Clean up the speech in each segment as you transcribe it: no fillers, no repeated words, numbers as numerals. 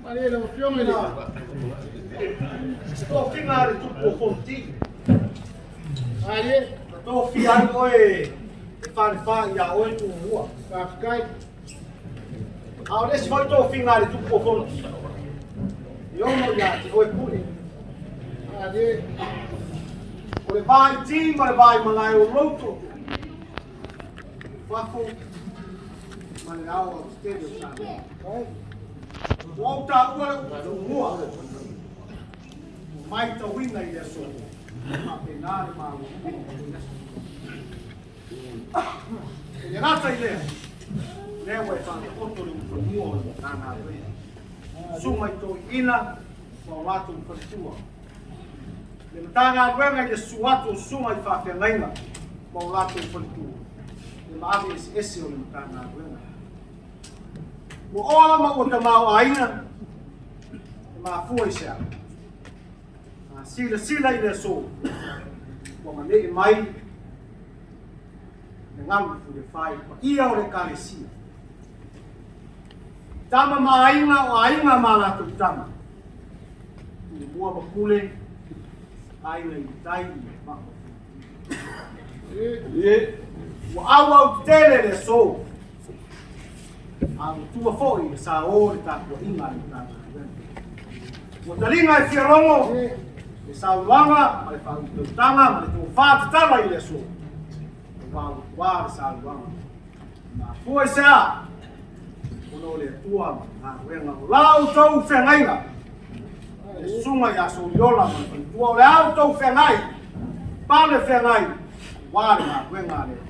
Malie lau Afioga i le Tofiga a le Tupu o Fonoti. Malie. Na tofia ai oe e Falefa ia oe Tumua. Faafetai. A o le isi foi tofiga a le Tupu o Fonoti, e ono ia te oe Pule. Malie. O le va i ti ma le va i malae o lou tootoo. Fafo ma le ao aotetele o Samoa. Ua ou taua le upu tumua. Ua maitauina i le aso. Faapena le maua o le aso. E le gata i lea, lea ua e faataoto le upu mua o le Matagaluega. Susuga i toeaiina ma o latou faletua. Le Matagaluega i le susu atu o susuga i faafeagaiga ma o latou faletua. Le maave eseese o le Matagaluega. Ua oa ma ua tamaoaiga, e mafua i se a? A silasila i le aso, ua manee mai le galu fulefa i paia o le Ekalesia. Tama ma aiga o aiga ma latou tama. Tumua ma Pule, aiga i le tai ma le maa. Ua auau tetele le aso. A ua tua foi le sa o le tapuaiga a le Matagaluega. Ua taliga e fialogo le saunoaga ma le faautautaga ma le tofa tatala i le aso. Ua ua le saunoaga. Mafua i se a? Ona o le Atua ma galuega o la outou feagaiga. Le susuga ia Soliola ma le faletua o le a outou feagai, pale feagai, aua le galuega a le Atua.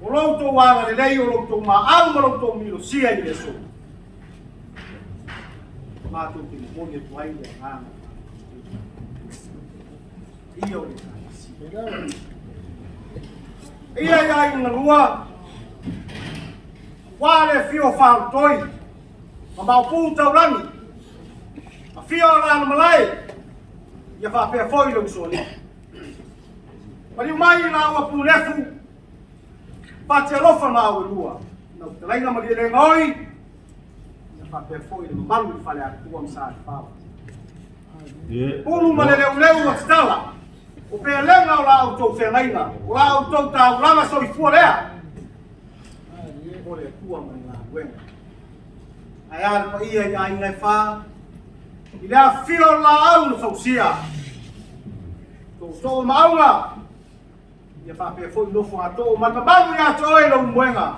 O lo outou agalelei, o lo outou maau ma lo outou milosia i le aso. Matou te momoli atu ai le agaga ia o le Ekalesia. Ia i aiga na lua, ua le afio o Faalotoi, ma Maopu Taulagi, afio o Lana Malae, ia faapea foi le usoalii. Maliu mai i laua Pulefu, Fatialofa ma Auelua, lau fetalaiga Malielegaoi, ia faapea foi le mamalu i Faleatua ma Salefao. Pulu ma le leuleu ua tatala, o pelega o la outou feagaiga, o la outou taulaga soifua lea, o le Atua ma le galuega. Ae a le paia i aiga e fa, i le afifio o le laau na fausia, tootoo ma auga, ia faapea foi nofo a too ma le mamalu ia te oe lou moega.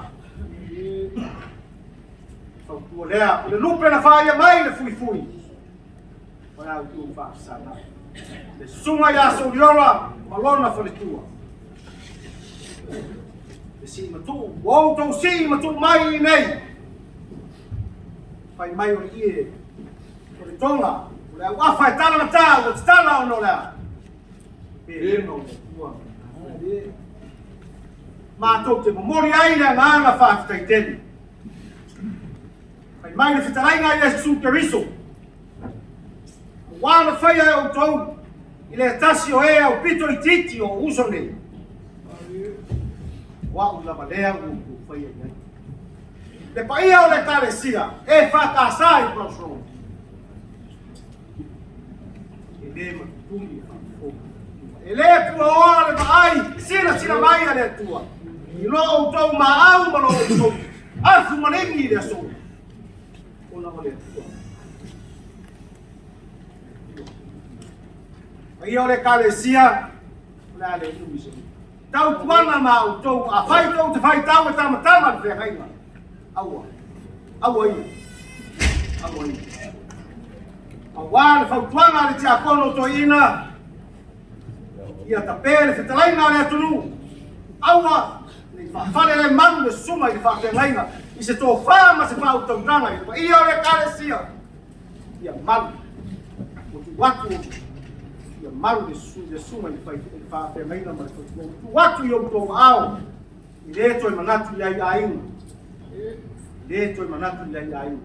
Fautua lea, o le lupe na faia mai le fuifui, o le autu faafesala. Le susuga ia Soliola ma lona faletua. Le sii matuu, ua outou sii matuu mai i nei. Fai mai o le ie, o le toga, o le auafa e talagata, ua tatala ona o le a. Pelega o le Atua. Matou te momoli ai le agaga faafetai tele. Fai mai le fetalaiga a Iesu Keriso, Aua na faia e outou i le tasi o e aupito itiiti o uso nei, o a'u lava lea ua outou faia i ai. Le paia o le Ekalesia EFKS i Browns Road, e le matutuli le faafofoga. E le puaoa le vaai, silasila mai a le Atua i lo outou maau ma lo outou afu maligi i le aso. Ona o le Atua. Paia o le Ekalesia, o le a le umi se tautuana ma outou, afai tou te faitau e tamatama le feagaiga, aua, aua ia, aua ia. Aua le fautuaga a le tiakono toeaina, ia tape le fetalaiga a le atunuu, aua ne i faafale le malu le susuga i le faafeagaiga i se tofa ma se faautautaga i le paia o le Ekalesia. Ia malu, ua tuu atu ia malu le susuga i le faafeagaiga ma le faletua, ua tuu atu i outou aao, e le toe manatu i ai aiga, e le toe manatu i ai aiga.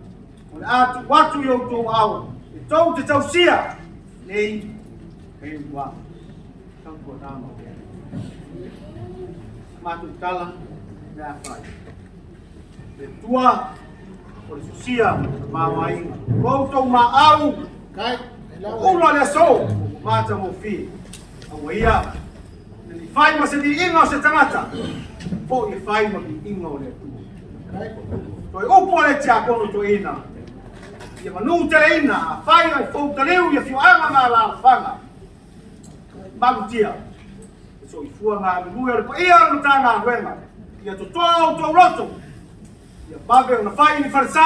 O le a tuu atu i outou aao e tou te tausia nei e ua tautuana ma matou tala le a fai. Le Atua O le sosia ma le tamaoaiga. Lo outou maau ula le aso ua matagofie. Aua ia ne i fai ma se viiga o se tagata, foi e fai ma viiga o le Atua. Toe upu a le tiakono toeaina, ia manuteleina, afai o foutaliu i afioaga ma alaalafaga, malutia le soifua galulue o le paia o le Matagaluega, ia totoa outou loto, ia vave ona fai ni falesa,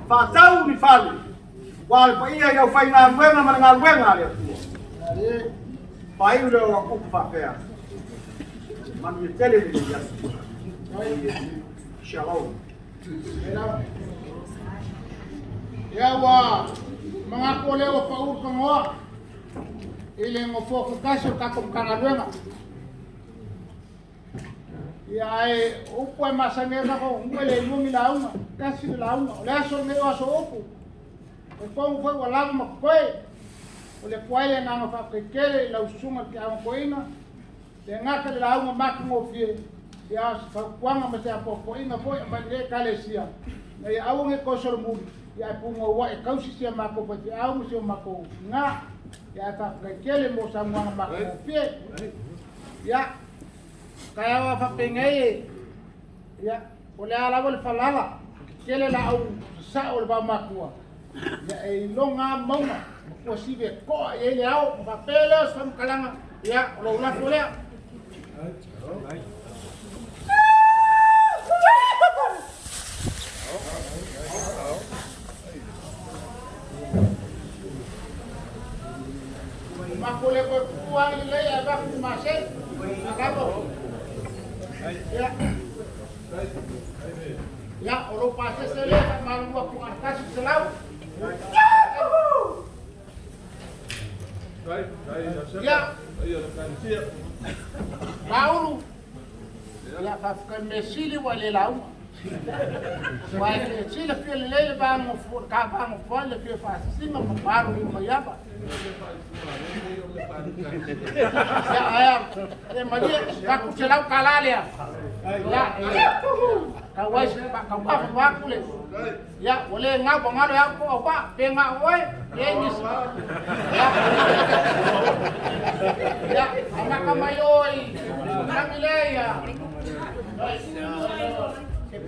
faatau ni fale, aua le paia i le aufaigaluega ma le galuega a le Atua. Faaiu lea o au upu faapea, manuia tele lenei aso. Shalom. Ia ua manatu o lea ua pau le tanoa i le nofoa tutasi o le tatou Matagaluega. Ia ae o upu e masani ai tatou nuu e le lua ni lauga, tasi le lauga. O le aso lenei o aso upu. E talitonu foi ua lava ma totoe. O le atu ai le agaga faafetai tele i lau susuga i le Tiakono Toeaina, le gata i le lauga matagofie, ia a o se fautuaga ma se apoapoaiga foi e aumai i lenei Ekalesia, ina ia aua ne i toe solomuli, ia ae punouai e tausi si a matou faifeau ma si o matou tina. Ia ae faafetai tele mo saunoaga matagofie. Ia, taeao lava faapenei, ia, o le a lava le falala, e tetele laau sasao o le vaomatua, ia e iloga lava mauga ma tuasivi e toa i ai le ao. Ona faapea lea o se faamatalaga, ia, o lou lafo lea. O matou le toe tuu lava lelei ae avatu ni masei. Lava. Ia. Ia, o lou pasese lea e faamalulu atu na o le $100. Ia. Maulu. Ia, faafetai mea sili ua e le lauga. Ua e silafia lelei le va nofo ai le afio Faasisina ma Malu i Maiava. Ia, ae e malie, $800 lea. Ia, e tau ai se faataumafa vaeatu le. Ia, ua le gau magalo e au toa o vaa, pe na o oe, leai nisi. Ia, ia, amata mai o i lagi lea ia.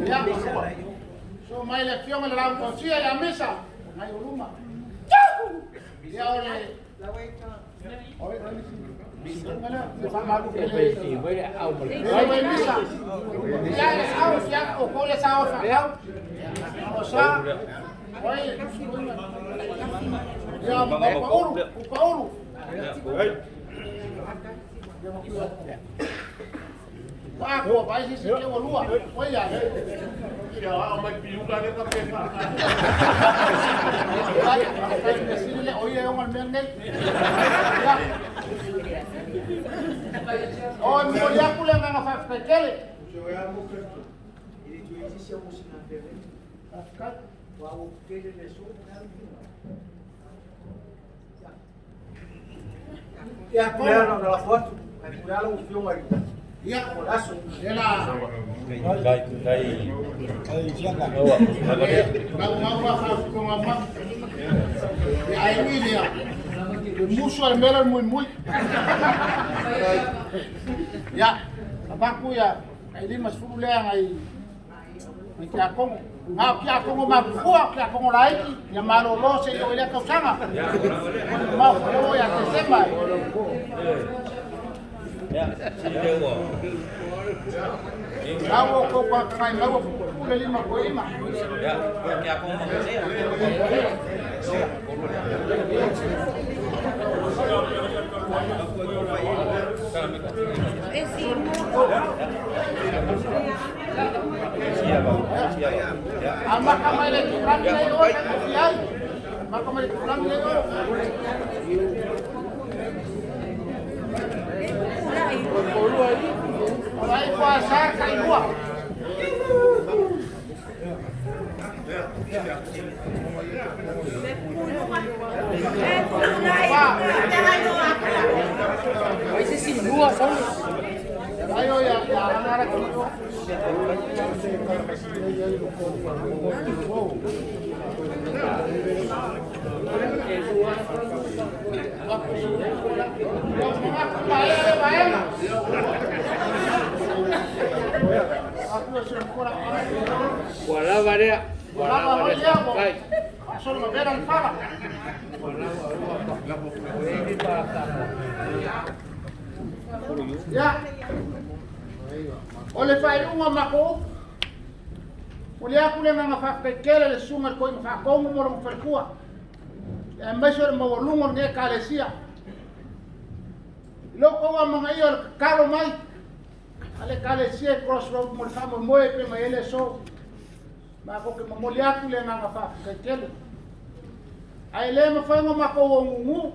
Ia, so mai le afioga i le Laau Tausia ia Misa, nai o luma. Ia o le O e momoli atu le agaga faafetai tele. Ia, Lea na lafo atu, ae pule lava lau Afioga i ia, le aso. Ela mau mau faafofoga mai. Ia ai ui lea. Le musu a le mea le muimui. Ia, avatu ia ai 50 lea ngai ngai tiakono. Na o tiakono mafufua, tiakono laiti, ia malolo se i oo i lea tausaga. Mau foi o ia Tesema. Lau o kou pakakai maua pupu le lima ko ima. Amaka mai le tupulagi nei o kai ai. Amaka mai le tupulagi nei o. O lai fua sa kai lua. Ai o ia ia angara ki o. Ua lava lea. Ua lava lea. Faafetai. Ia, o le faaiuga o matou upu, momoli atu le agaga faafetai tele i le Susuga i le Toeaina Faatonu ma lona faletua, aemaise o le maualuga o lenei Ekalesia. I lo outou amanaia o le tatalo mai a le Ekalesia i Cross Road mo le faamoemoe e pei ona i ai le aso, matou te momoli atu le agaga faafetai tele. Ae le mafai ona matou o gugu,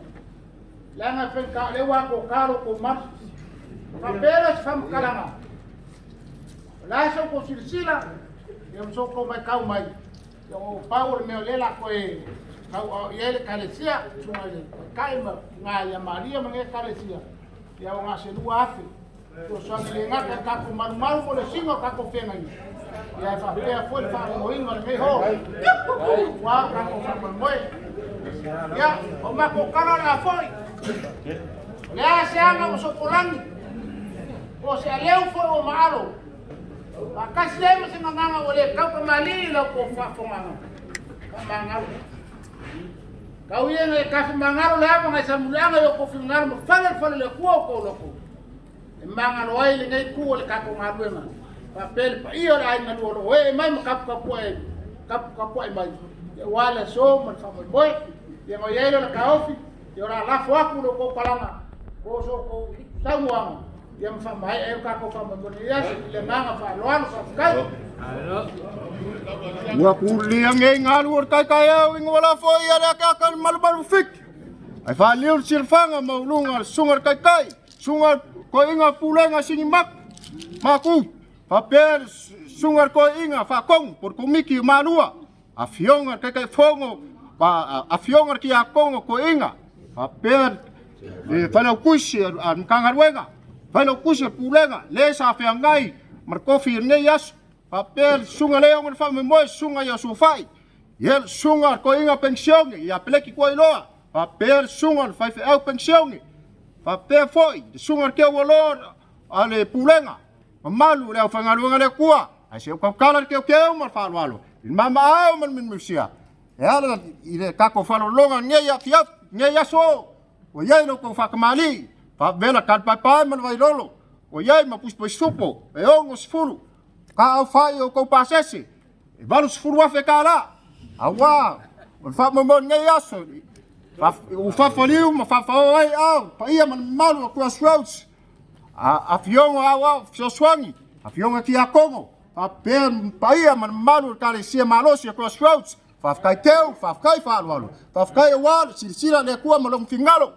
leaga e faigata o lea ua atoata lo outou malu. Faapea lea o se faamatalaga, o le a sa outou silasila, ia ma so outou matau mai, ia o pau o le mea o lea la toe tauao i ai le Ekalesia, susuga i le Taitai ma tina ia Maria ma lenei Ekalesia, ia ua na o se 2,000. Fesoasoani le gata i le tatou malumalu mo le sina o tatou feagaiga, ia e faapea foi le faamoemoeina o lenei hall aua lo tatou faamoemoe. Ia, o matou tala o le a foi, o le a se aga ua sopolagi, po o se aleu foi ua maalo, faatasi ai ma se gagana ua le tautamalii i la outou faafofogaaga, faamagalo. Tau ia ina e tafamagalo le ava nai Salemuliaga i o outou finagalo ma fale le fale o le Atua o outou loko e magalo ai lenei itu o le tatou galuega faapea le paia o le aiga lua o lo o ee mai ma taputapuai taputapuai mai aua le aso ma le faamoemoe. Ia ona i ai lea o le taofi, ia o le a lafo atu i lo outou palaga po o so outou saunoaga ia ma faamaea ai lo tatou faamoemoe i lenei aso i le agaga faaaloalo. Faafetai. Ua kulia nei galu o le taitaiau i ngua lafo ia le akeake le malumalu fiki. Ai faaliu le silafaga ma uluga le susuga le taitai, susuga toeaina pulega sini maku, maku, faapea le susuga le toeaina faatonu po o le komiti o Malua, afioga le Taitaifono, afioga le Tiakono toeaina, faapea le Failautusi a le Matagaluega, Failautusi o le Pulega, le sa feagai ma le tofi i lenei aso, faapea le susuga le ona faamoemoe, susuga ia Suafai, ia le susuga le toeaina penisione ia Peleti Tuailoa, faapea le susuga le faifeau penisione, faapea foi le susuga le Teualoa a le Pulega, mamalu o le aufaigaluega a le Atua, ae se i ou tautala le teuteu ma le faaaloalo i le mamaao ma le miumiusia e ala i le tatou faalogologo i lenei aso ua i ai lo outou faatamalii faavela talipaepae ma le vailolo ua i ai ma pusipusi-supo e 60 taaofai o outou pasese e $80,000 tala aua o le faamoemoe o lenei aso ua faafaliu ma faafao ai ao paia ma le mamalu o Crossroads afioga aoao fesoasoani afioga tiakono faapea paia ma le mamalu o le Ekalesia malosi o Crossroads. Faafetai teu, faafetai faaaloalo, faafetai aua le silasila a le Atua ma lona finagalo.